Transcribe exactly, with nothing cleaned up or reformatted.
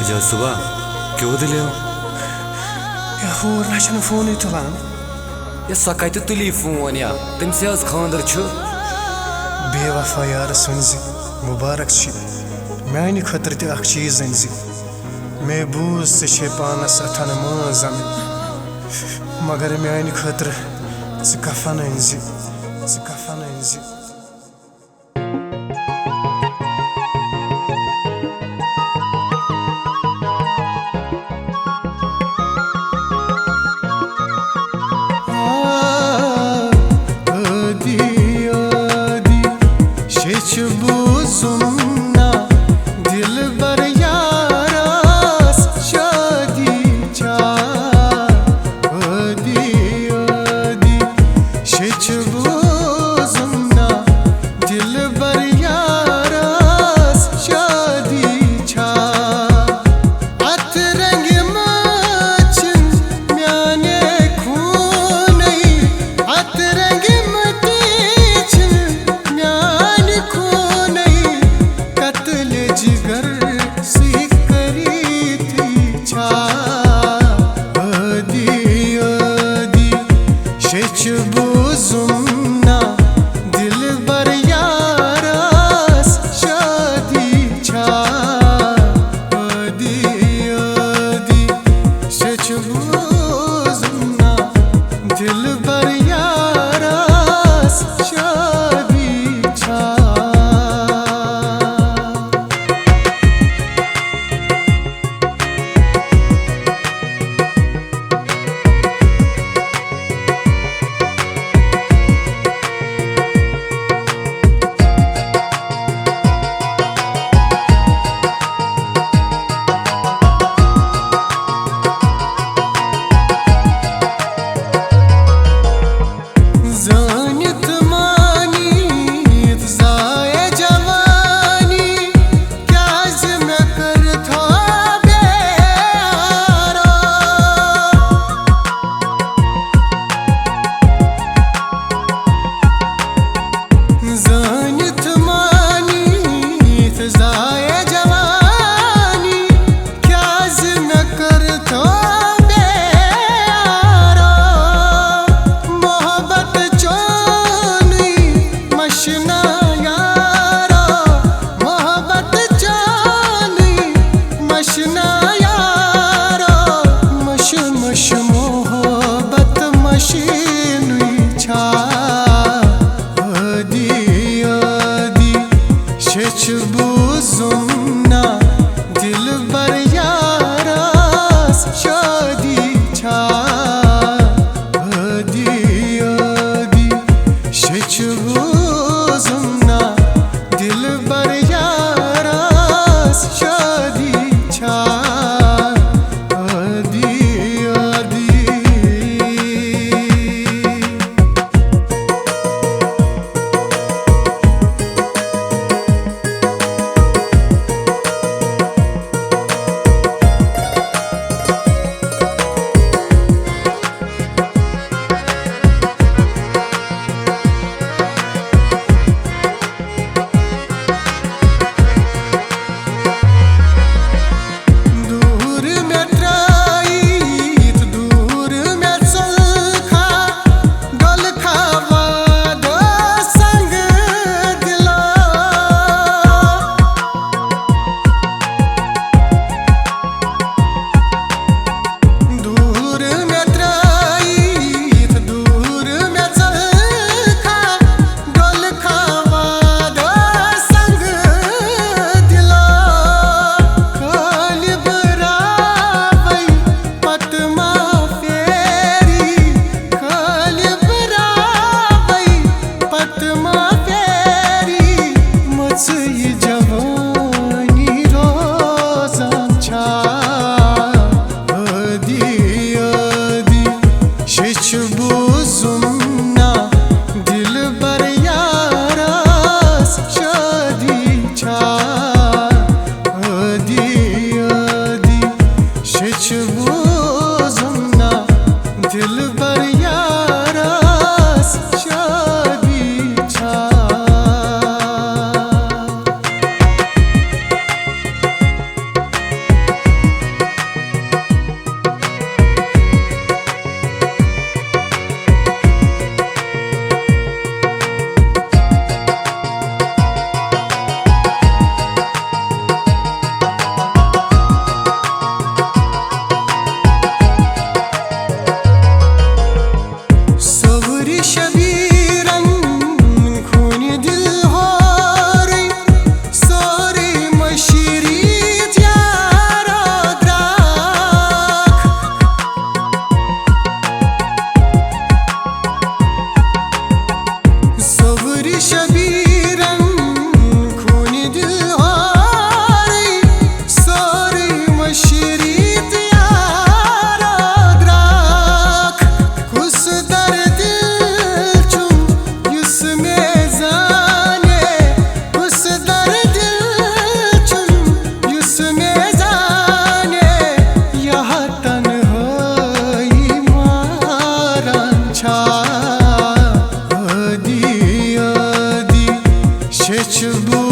جا صبح، کیٛاہ دٔلیٖل؟ ہے، ہوٗر نہ چھَنہٕ فونٕے تُلان۔ ہے، سۄ کَتہِ تُلی فون یا؟ تٔمۍ سٕے حظ خانٛدر چھُ۔ بے وفا یارٕ سٕنٛزِ مُبارک چھِ۔ میٛانہِ خٲطرٕ تہِ اکھ چیٖز أنۍ زِ۔ مےٚ بوٗز ژےٚ چھے پانس اتھن مٲنٛز انٕنۍ، مگر میانہِ خٲطرٕ ژٕ کفن أنۍ زِ، ژٕ کفن أنۍ زِ۔ شبیرن خوٗنہِ دِل ہورٕے، سورُے مٔشیٖد یارو درٛاکھ۔ کُس دردِ دِل چھُم یُس مےٚ زانہِ، کُس دردِ دِل چھُم یُس مےٚ زانہِ، یہٕ تنہٲیی ماران چھا۔ ٲدی ٲدی شیٚچھِ بہٕ